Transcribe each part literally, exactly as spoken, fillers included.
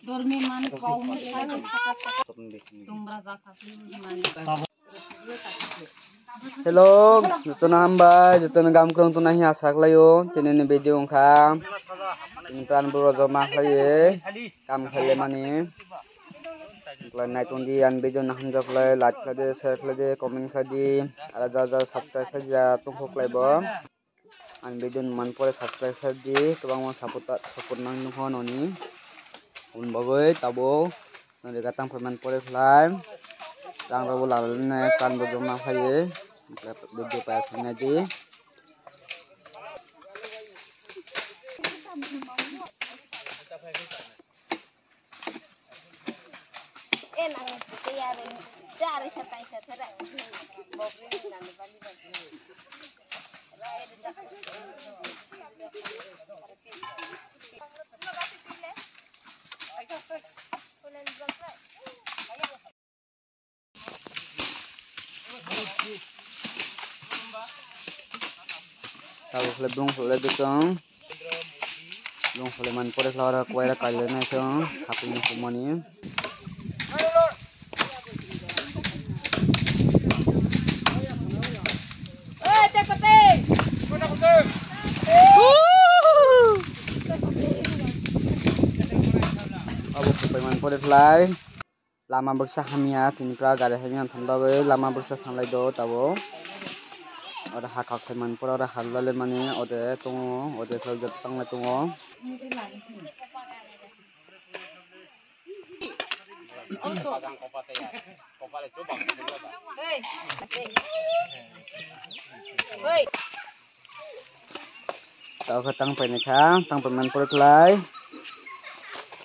Dormi man kau ni kau saka saka tumbra jaka sini man. Hello, jotono hambai, jotono gam kwrwng tongna hiya saklaio, tini ni video wngkha. Tini pran boro joma khlaiwi, kam khlaimani. Naitung di, ang video no hamjak khlai, like khlai di, share khlai di, comment khlai di, aro ja ja subscribe khlai ja tongkho khlai bo. Ang video no man pore subscribe khlai di, kwbangma support, support nang nukho noni. Aboni bagwi tabuk noni gatang phaimani pore khlai. Rang rokbo lalane kan bo joma khlaiwi. Video paya sangnai di. Tabuk khlai blong khlai de chwng. Blong khlai man pore khlai oro kwai ra kaile nai chwng. Hapung ni humani. Abo khlai man pore khlai. Lama baksa hamya, tini pura gari hamya thang bagwi lama baksa thanglai do tabuk. Oro ha kok thai man pura oro ha lale mani ode tongo, ode khlai jat tanglai tongo. Tao khe tang paini kha, tang pai man pore khlai.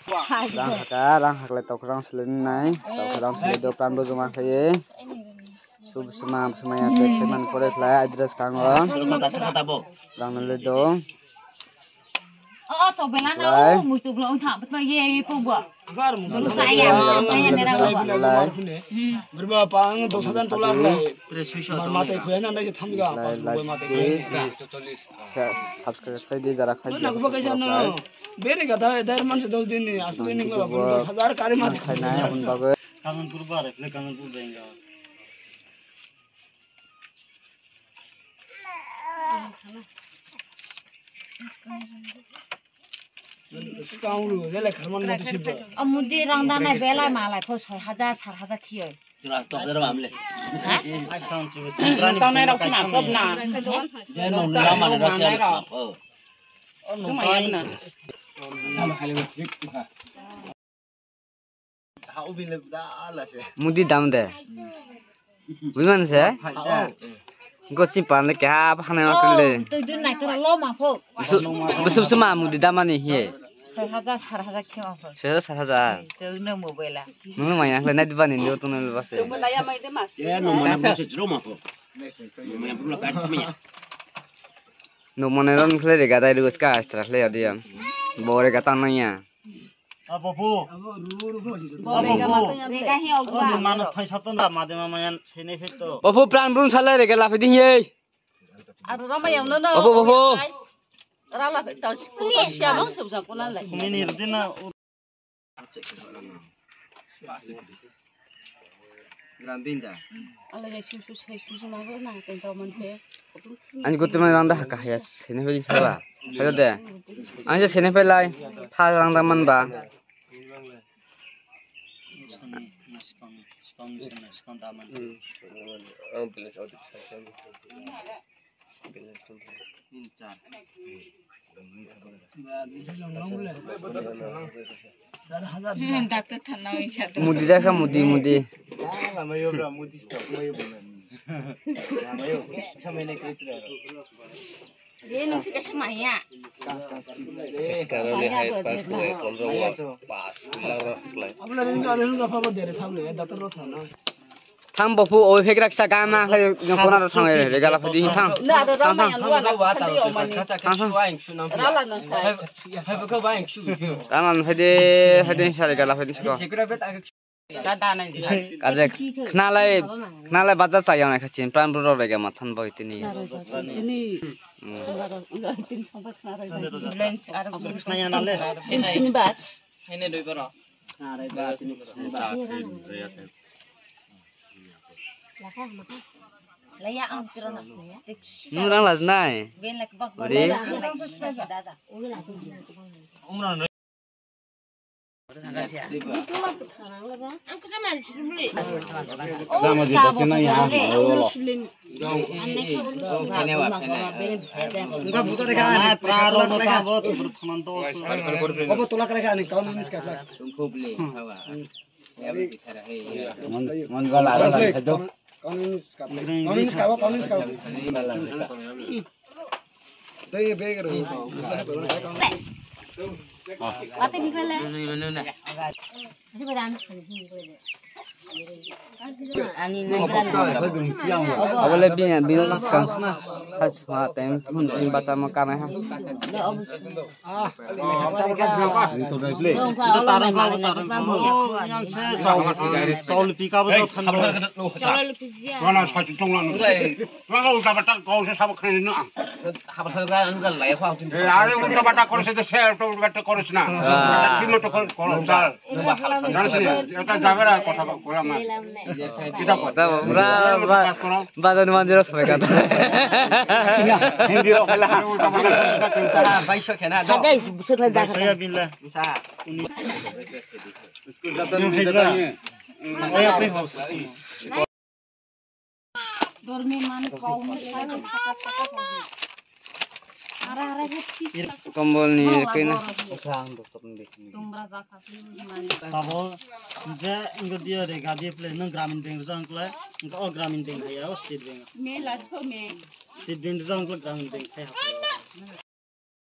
Rang hakha, rang haklai tao khe rang sle nai, tao khe rang sle do pran bo joma khaye. Sub sma sma ya tek khe man pore khlai, address kango. Rang nale do. Oh, oh, chobela na, oh, muitu glo wngtha, bwtma ye, ye, pungbo. Saya, saya nera pungbo. Berba pang dos hajar tola lai. Mar mate khoya na nai thamga, pas boy mate khoya. Subscribe khai di jara khai di. Bere gada, dar man se dos din ni, asli ni glo dos hajar kare mate khai na un bago. Kanganpur bare, le Kanganpur benga. Amudi rang danai belai malai pho soi hajar, sar hajar khiyoi. Tongnai rok khna khobna. Mudi dam de. Bujiman se? Gochi pan le keha apa hanai ma kule. Tui dun nai tora lo ma pho. Busu busu ma mudi dam ani he. Soi hajar, sar hajar khe ma pho. Soi hajar, sar hajar. Chau no mobile a. Nung ma yang le nai dibani ndo to no le base. Chau ma la ya mai de mas. Ya no mana busu chro ma pho. No mana ron khle re gadai rugas ka astra khle ya dia. Bore gata nang ya. Apopu. Apopu. Rega hi ogba. Mano thai satan da made mama yan sene feto. Popu pran brum salai rega la fiding ye. Aro rama yam no no. Popu, popu. Rala feto ko to siya no se usa ko nan lai. Mini rdina. Gram binda. Ala ya su su se su su ma na tento man se. Ani kutu man randa haka ya sene fiding sala. Hada de. Ani se sene felai. Pha randa man ba. Doctor thana isa to. Mudi da kha mudi mudi. Lamayo bra mudi stop mayo bonan. Lamayo samene kaitre. Ye nung sika samaya. Sekarang ni hai pas tu ekon ro pas bilang ro klai. Abla rin ka rin ka pa ba dere samne doctor ro thana. Thang bopu oi phek raksa gama khlai kona ro thang re gala phadi thang. Na da da ma yang wa na khandi o mani. Thang thang. Rala na thai. Hai ba ka ba yang shu. Rala na phadi phadi sare gala phadi siko. Kaje khnalai khnalai baja chayang kha chin pran bro rega mathan boi tini. Ini. Nwng rang lajnai? Ori? Abole bini bini swkang khasma time phun phun bachama kanai ha. Chawl pika bo than. Wana sa chungla. Maka ulta bata kau se sabo khani no ang. Haba sa ga ang ga lai khwa tin. Are ulta bata kore se se ulta bata kore se na. Thik moto kore koro chal. Jana se eta jagara kotha kora ma. Kita kotha. Pura ba-, bazar ni manjero sampai kata. Hindi ro kala. Ulta bata kore se. Sa bai so khena do. Sa dai, sa dai. Saya billah. Sa. School jata ni jata ni. Aya pe house. Dormi mani kau ni kai saka saka kau. Ara ara he tis. Kombolni kena. Tumra jaka mani. Tabo je ingo dia de gadi ple nang Gramin Bank jang kle, ingo o Gramin Bank ya o State Bank. Me la tho me. State Bank jang kle Gramin Bank khai ha.